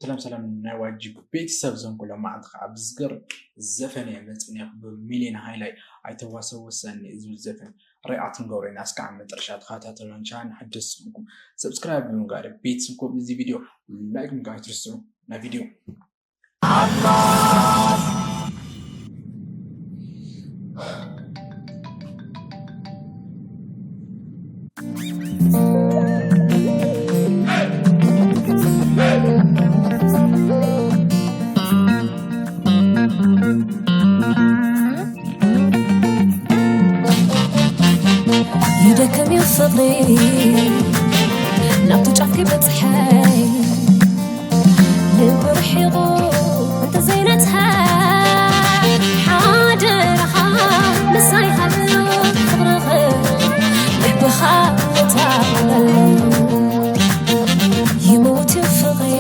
ሰላም ሰላም ናይ ዋጂ ቤተሰብ፣ ዘንኩሎም መዓልቲ ከዓ ብዝገርም ዘፈን እየ መፅእ ነይረ። ብሚሊዮን ሃይላይ ኣይተዋሰወሰኒ ዝብል ዘፈን ሪኣክት ንገብሮ ኢና። እስካዕ መጨረሻ ተኸታተሉን ቻን ሓደስ ዝኾንኩም ሰብስክራይብ ብምግባር ቤተሰብ ኮም እዚ ቪድዮ ላይክ ምግባር ኣይትርስዑ። ናይ ቪድዮ ይደክም እዩ ፍቕሪ ናብቲ ጫፍ ከይበጽሐ ልቡ ርሒቑ እንተዘይነጽሐ ሓደራኻ ምሳይ ሃሉ ፍቕርኽ ልብኻ እታበሉ ይመውት እዩ ፍቕሪ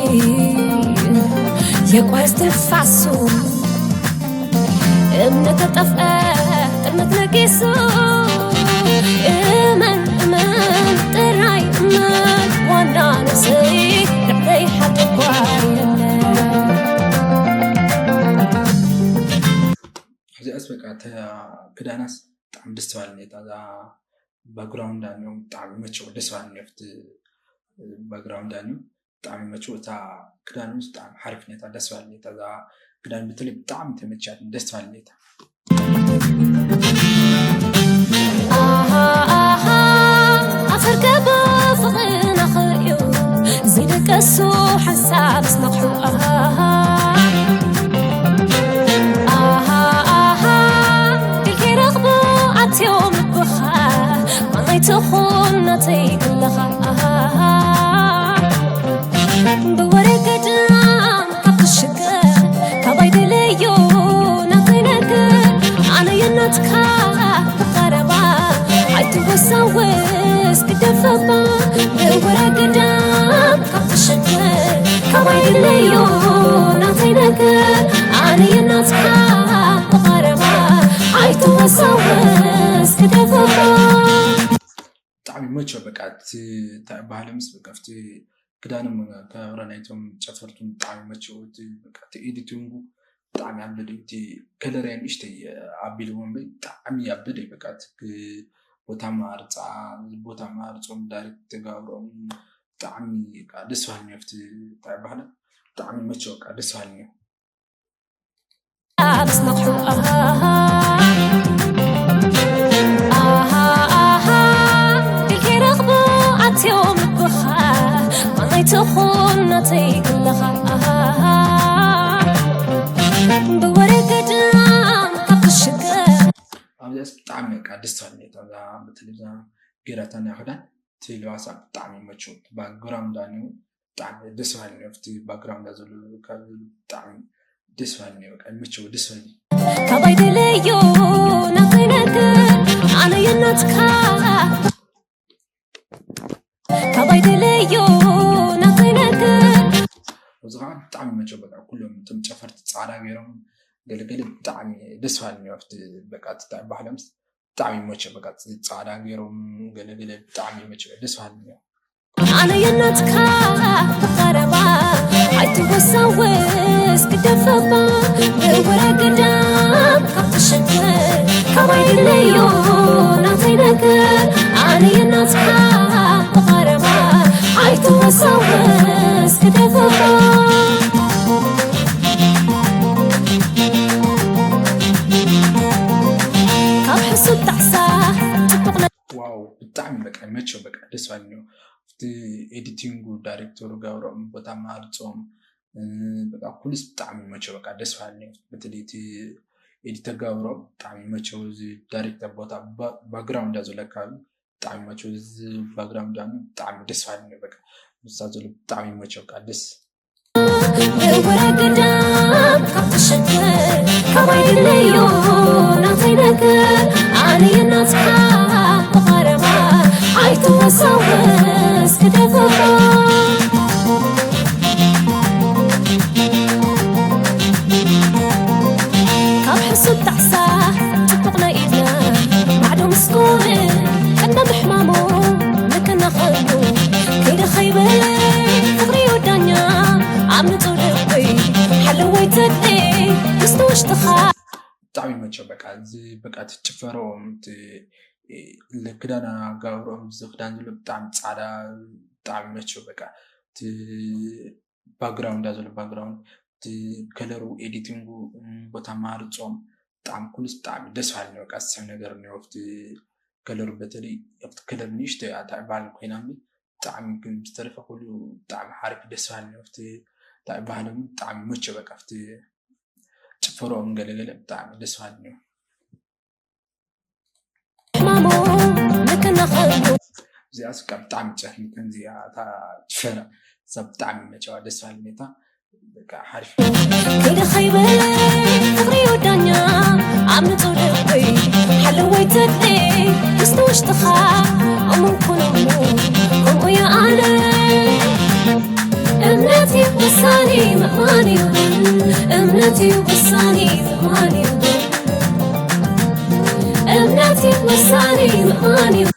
የቋርስ ትንፋሱ እምነት ተጠፍአ ጥልመት ነጊሱ እመን እመን ጥራይ እመን ዋና ነብሰይ ልዕለይ ሓቂ እኳ የለን። እዚኣስ በቃ እታ ክዳናስ ብጣዕሚ ደስ ትባል እኔታ እዛ ባክግራውንዳ እኒኦም ብጣዕሚ መቸው ደስ ባል እኒኦ ፍቲ ባክግራውንዳ እኒኦም ብጣዕሚ መቸው እታ ክዳን ምስ ብጣዕሚ ሓሪፍ እኔታ ደስ ባል እኔታ እዛ ክዳን ብትለይ ብጣዕሚ ተመቻት ደስ ባል እኔታ ኣፈር ገቦ ፍቕሪ ናኽእዩ ዘይደቀሱ ሓንሳብ ዝነቕሑ ኣሃ ኣሃ ኣሃ ኢልከይ ረኽቡ ኣትዮም ልብኻ ማናይ ትኹን ናተይ ክለኻ ኣሃ ብወረ ገዳም ካብ ትሽገር ካባይ ደለዮ ናተይ ነገር ኣነ የናትካ ብቐረባ ኣይትወሳወስ ግደፈባ ብወረ ገዳም ካብ ትሽገር ካባይ ደለዮ ናተይ ነገር ኣነ የናትካ ብቐረባ ኣይትወሳወስ ግደፈባ ብጣዕሚ መቸው በቃ እቲ እንታይ በሃለ ምስ በቃ ፍቲ ክዳኖም ከብረ ናይቶም ጨፈርቱን ብጣዕሚ መቸው እቲ በቃ እቲ ኤዲቲንጉ ብጣዕሚ ኣበደ እቲ ከለር ያ ንእሽተይ ኣቢልዎም በይ ብጣዕሚ ኣበደ በቃ እቲ ቦታ ማርፃ ቦታ ማርፆም ዳይሬክት ተጋብሮም ብጣዕሚ ደስ በሃልኒ ኣብቲ እንታይ በሃለ ብጣዕሚ መቸው በቃ ደስ በሃልኒ ኣብ ዝነቕሑ ኣሃ ኣሃ ኣሃ ኢልከይ ረኽቡ ኣትዮም ልብኻ ማናይ ትኹን ናተይ ክለኻ ኣሃ ብወረ ገዳም ካብ ትሽገር ኣብዚኣስ ብጣዕሚ በቃ ደስ ትብል እኔታ እዛ በተለይ እዛ ጌራታ ናይ ክዳን እቲ ልባሳ ብጣዕሚ ይመቸው ባክግራውንዳ እኒኡ ብጣዕሚ ደስ በሃሊ እዩ ኣብቲ ባክግራውንዳ ዘሎ ካብ ብጣዕሚ ደስ በሃሊ እዩ በቃ ይመቸው ደስ በሃሊ ካባይ ደለዮ ናተይ ነገር ኣነ የናትካ ካባይ ደለዮ ናተይ ነገር እዚ ከዓ ብጣዕሚ ይመቸው በቃ ኩሎም እቶም ጨፈርቲ ፃዕዳ ገይሮም ገለገለ ብጣዕሚ ደስ በሃሊ እዩ ኣብቲ በቃ እቲ ባህሎም ብጣዕሚ ይመቸው በቃ ፃዕዳ ገይሮም ገለገለ ብጣዕሚ ይመቸው ደስ በሃሊ እዮም ኣነ የናትካ ብቐረባ ኣይትወሳወስ ግደፈባ ብወረ ገዳም ካብ ትሸገር ካባይ ድለዮ ናተይ ነገር ኣነ የናትካ ብቐረባ ኣይትወሳወስ ግደፈባ ካብ ሕሱብ ጣዕሳ ጽቡቕ ዋው ብጣዕሚ በቃ መቸው በቃ ደስ ባልኒ እቲ ኤዲቲንጉ ዳይሬክተሩ ጋብሮም ቦታ ማርፆም በቃ ኩሉስ ብጣዕሚ መቸው በቃ ደስ ባልኒ በተለይ እቲ ኤዲተር ጋብሮም ብጣዕሚ መቸው እዚ ዳይሬክተር ቦታ ባክግራውንድ ዘሎ ኣካባቢ ብጣዕሚ መቸው እዚ ባክግራውንድ ብጣዕሚ ደስ ባልኒ በቃ ንሳ ዘሎ ብጣዕሚ መቸው በቃ ደስ ወረ ገዳም ካብ ትሸገር ካባይ ድለዮ ናተይ ነገር ኣነ የናትካ ብቐረባ ኣይትወሳወስ ግደፈባ ካብ ሕሱብ ጣዕሳ ጽቡቕ ናይ ኢድና ማዕዶ ምስ ኮነ ቀንዳ ምሕማሙ መከናኸሉ ከይደ ኸይበለ ፍቕሪ ወዳኛ ኣብ ንጹር ሓለወይ ተደይ ምስቲ ውሽጥኻ ብጣዕሚ ይመቸው። በቃ እዚ በቃ እቲ ጭፈረኦም እቲ ክዳን ኣጋብሮኦም እዚ ክዳን ዘሎ ብጣዕሚ ፃዕዳ ብጣዕሚ ይመቸው። በቃ እቲ ባክግራውንዳ ዘሎ ባክግራውንድ እቲ ከለሩ ኤዲቲንጉ ቦታ ማርፆም ብጣዕሚ ኩሉስ ብጣዕሚ ደስ በሃሊ ነው። በቃ ዝስሕብ ነገር እኒኦ ኣብቲ ከለሩ በተለይ ኣብቲ ከለር ንእሽተይ ኣታ ባል ኮይና እምበር ብጣዕሚ ግን ዝተረፈ ኩሉ ብጣዕሚ ሓሪፍ ደስ በሃሊ ነው። ኣብቲ እንታይ ባህሎም ብጣዕሚ ይመቸው። በቃ ኣብቲ ጭፈርኦም ገለገለ ብጣዕሚ ደስ በሃሊ ነው። ሕማሙ ምክናኸሉ እዚኣ ስቃ ብጣዕሚ ጨፍኒ ከምዚኣ እታ ጭፈራ እዛ ብጣዕሚ መቸዋ ደስ በሃሊ ሁኔታ በቃ ሓሪፍ ከይደ ኸይበለ ፍቕሪ ወዳኛ ኣብ ንጹር ልበይ ሓለወይ ተድለይ ምስቲ ውሽጥኻ እሙን ኩኑ ከምኡ እየ ኣነ እምነት እዩ ውሳኔ ምእማን እዩ እምነት እዩ ውሳኔ ምእማን እዩ እምነት እዩ ውሳኔ ምእማን እዩ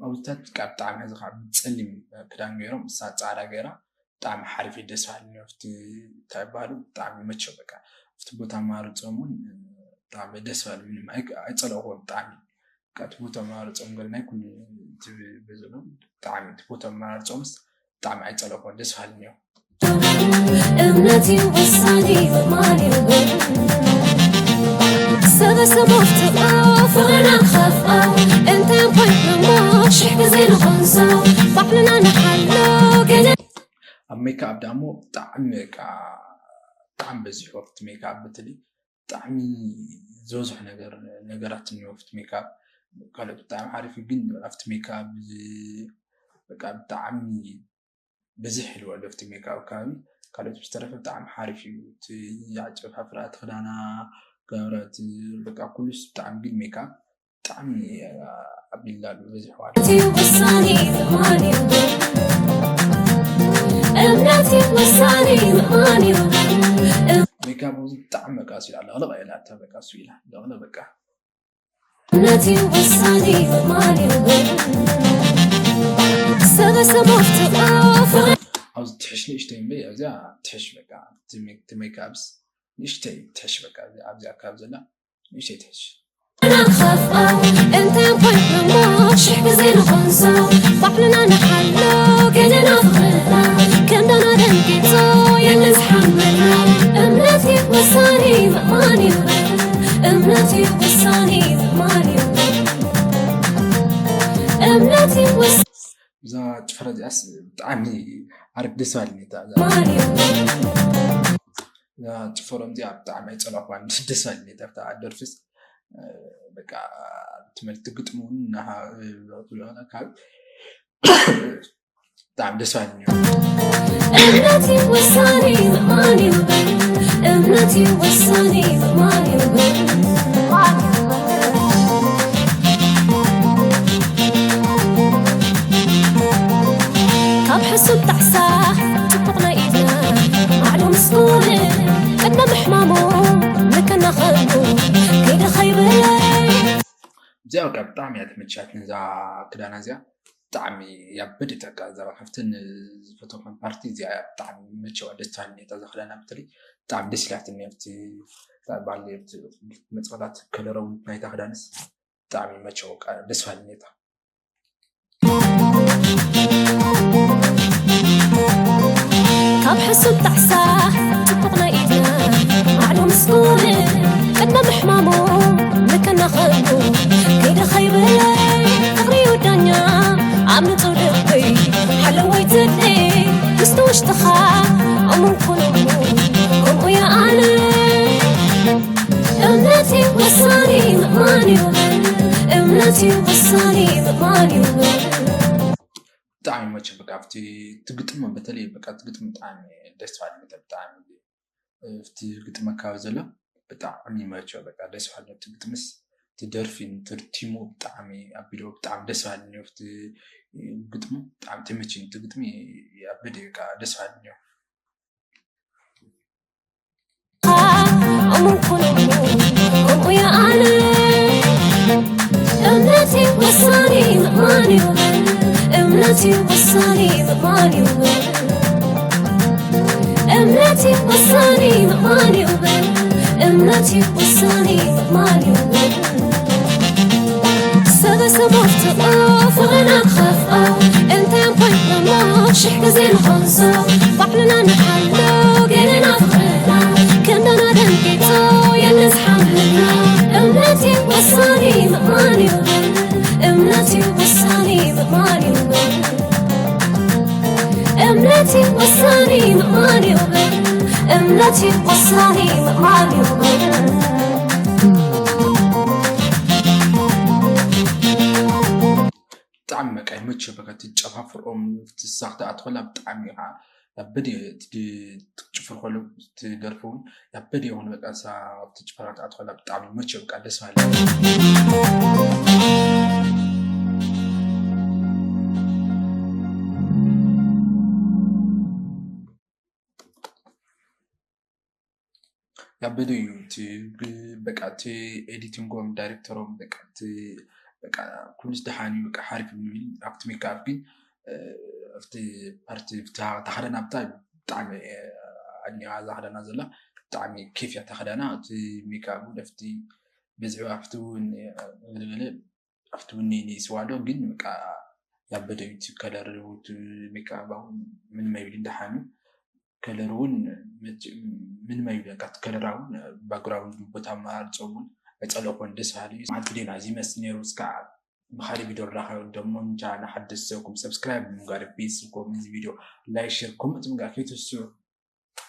ኣብታት ቃ ብጣዕሚ ሕዚ ካብ ጸሊም ክዳን ገይሮም እሳ ጻዕዳ ገይራ ብጣዕሚ ሓሪፍ እዩ ደስ በሃሊ ነው። ኣብቲ እንታይ ይበሃሉ ብጣዕሚ ይመቸው በቃ ኣብቲ ቦታ ማርጾም እውን ብጣዕሚ ደስ በሃሊ ምንም ኣይ- ኣይጸለእዎ ብጣዕሚ በቃ እቲ ቦታ ማርጾም ገለ ናይ ኩሉ እቲ በዘሎም ብጣዕሚ እቲ ቦታ ማርጾምስ ብጣዕሚ ኣይጸለእዎ ደስ በሃሊ ነው። እምነት እዩ ውሳኔ ምእማን እዩ ሰበሰቦፍትኦ ፍቕርና ክኸፍኦ እንታይ ኮይንሞ ሽሕ ግዜ ንኾንሶ ባዕልና ንሓሎ ገደ ኣብ ሜካኣፕ ዳሞ ብጣዕሚ በቃ ብጣዕሚ በዚሑ ኣብቲ ሜካኣፕ በተለይ ብጣዕሚ ዝበዝሑ ነገር ነገራት እኒኦ ኣብቲ ሜካኣፕ ካልኦት ብጣዕሚ ሓሪፍ እዩ፣ ግን ኣብቲ ሜካኣፕ ዝ- በቃ ብጣዕሚ በዝሕ ኢልዎ ኣሎ ኣብቲ ሜካኣፕ ከባቢ ካልኦት ብዝተረፈ ብጣዕሚ ሓሪፍ እዩ እቲ ኣጨፋፍራ እቲ ክዳና ገበረት በቃ ኩሉስ ብጣዕሚ ግን ሜካኣፕ ብጣዕሚ ኣቢልላ ኣሎ በዚሕዋ ኣሎ እቲ ውሳኔ ምእማን እዩ እምነት እዩ ውሳኔ ምእማን እዩ ሜካኣፕ እዚ ብጣዕሚ በቃ እሱ ኢላ ለቕለቕ ኢላ እታ በቃ እሱ ኢላ ለቕለቕ በቃ እምነት እዩ ውሳኔ ምእማን እዩ ሰበሰቦፍትኦ ፍቕሪ ኣብዚ ትሕሽ ንእሽተይ እምበይ ኣብዚኣ ትሕሽ በቃ እቲ ሜ- እቲ ሜካኣፕስ ንእሽተይ ትሕሽ በቃ ኣብዚኣ ካብ ዘላ ንእሽተይ ትሕሽ ንኸፍኦ እንታይ ኮይንሞ ሽሕ ግዜ ንኾንሶ ባዕልና ንሓሎ ገደና ፍቕርና ከንዳና ደንጊጾ የለን ዝሓመልና እምነት እዩ ውሳኔ ምእማን እዩ እምነት እዩ ውሳኔ ምእማን እዩ እምነት እዩ ውስ እዛ ጭፈራ እዚኣስ ብጣዕሚ ኣሪፍ ደስ በሃሊ ነታ እዛ ምእማን እዩ እዛ ጭፈሮም እዚኣ ብጣዕሚ ኣይፀላእኳን ደስ በሃሊ ነታ ኣብታ ደርፍስ በቃ ትምህርቲ ግጥሙ እውን እናሃ- ካብ ብጣዕሚ ደስ በሃሊ ነይሩ እምነት እዩ ውሳኔ ምእማን እዩ እምነት እዩ ውሳኔ ምእማን እዩ ካብ ሕሱብ ጣዕሳ ጽቡቕ ናይ ኢድና ማዕዶ ምስጉን ቅድመ ምሕማሙ ንከናኸሉ ከይደ ኸይበለ እዚኣ በቃ ብጣዕሚ እያ ተመቻትኒ እዛ ክዳና እዚኣ ብጣዕሚ ያበደት በቃ እዛ ካብተን ዝፈተኹን ፓርቲ እዚኣ እያ ብጣዕሚ መቸዋ ደስ ትሃልኒ እታ እዛ ክዳና ብተለይ ብጣዕሚ ደስ ኢላትኒ ኣብቲ ባለ መፅኸታት ከለረው ናይታ ክዳንስ ብጣዕሚ መቸው በቃ ደስ ትሃልኒ እታ ካብ ሕሱብ ጣዕሳ ጽቡቕ ናይ ኢድና ማዕዶ ምስጉን ቅድመ ምሕማሙ ንከናኸሉ ከይደ ኸይበለ ፍቕሪ ይወዳኛ ኣብ ንጹር ልበይ ሓለወይ ትድለይ ምስቲ ውሽጥኻ እሙን ኩኑ ከምኡ እየ ኣነ እምነት እዩ ውሳኔ ምእማን እዩ እምነት እዩ ውሳኔ ምእማን እዩ ብጣዕሚ መቸ በቃ ኣብቲ ትግጥሞ በተለይ በቃ ትግጥሞ ብጣዕሚ ደስ ትባል ብጣዕሚ ኣብቲ ግጥሚ ኣካባቢ ዘሎ ብጣዕሚ ይመቸው በቃ ደስ ባሃሊ እቲ ግጥምስ እቲ ደርፊ እንትርቲሙ ብጣዕሚ ኣቢልዎ ብጣዕሚ ደስ ባሃሊ እኒኦ እቲ ግጥሙ ብጣዕሚ ተመችኒ እቲ ግጥሚ ያበደ በቃ ደስ ባሃሊ እኒኦ እሙን ኩኑ ከምኡ ይኣነ እምነቲ ወሳኒ ምእማን እዩ እምነቲ ወሳኒ ምእማን እዩ እምነቲ ውሳኔ ምእማን ይውበል፣ እምነት እዩ ውሳኔ ምእማን ይውበል። ሰበሰቦፍትኦ ፍቕርና ክኸፍኦ፣ እንታይ እኳ ይመሞ ሽሕ ግዜ ንኸንሶ፣ ባዕልና ንሓሎ ገለና ፍቕርና፣ ክንዳና ደንጌቶ የለ ዝሓምልና። እምነት እዩ ውሳኔ ምእማን ይውበል፣ እምነት እዩ ውሳኔ ምእማን ይውበል። እምነት እዩ ውሳኔ ምእማን ይውበል፣ እምነት እዩ ውሳኔ ምእማን ይውበል። ብጣዕሚ በቃ ይመችዮ። በቃ ትጨፋፍርኦም ትሳኽ ትኣትኸላ ብጣዕሚ ኢኻ ያበደ ትጭፍር ከሎ ትደርፎ እውን ያበደ የሆነ በቃ ሳ ኣብቲ ጭፈራ ትኣትኸላ ብጣዕሚ ይመችዮ። በቃ ደስ ባለ ያበደ እዩ። እቲ ግ- በቃ እቲ ኤዲቲንጎም ዳይሬክተሮም በቃ እቲ በቃ ኩሉስ ደሓን እዩ። በቃ ሓሪፍ እዩ ንብል ኣብቲ ሜካፕ ግን እ፣ ኣብቲ ፓርቲ ተኸደና ብጣዕሚ ብጣዕሚ ኣድኒቓ እዛ ክዳና ዘላ ብጣዕሚ ኬፍ እያ ተኸዳና። እቲ ሜካፕ እውን ኣብቲ በዝሒ ኣብቲ እውን ገለገለ ኣብቲ እውን ንስዋ ኣሎ ግን በቃ ያበደ እዩ። እቲ ከለር እቲ ሜካፕ እውን ምንም ኣይብልን ደሓን እዩ። ከለር እውን ምንም ኣይብልን በቃ እቲ ከለራ እውን ባክግራውንድ ቦታ ኣመራርፀ እውን ኣይፀለእኩዎን ደስ በሃሊ እዩ። ማለት ቪድዮና እዚ ይመስል ነይሩ። እስካዕ ብኻሊእ ቪድዮ ንራኸብ። ደሞ እንጃ ንሓደስቲ ሰብኩም ሰብስክራይብ ብምግባር ቤተሰብ ኮም እዚ ቪድዮ ላይክ ሼር ኮመንት ምግባር ከይትርስዑ።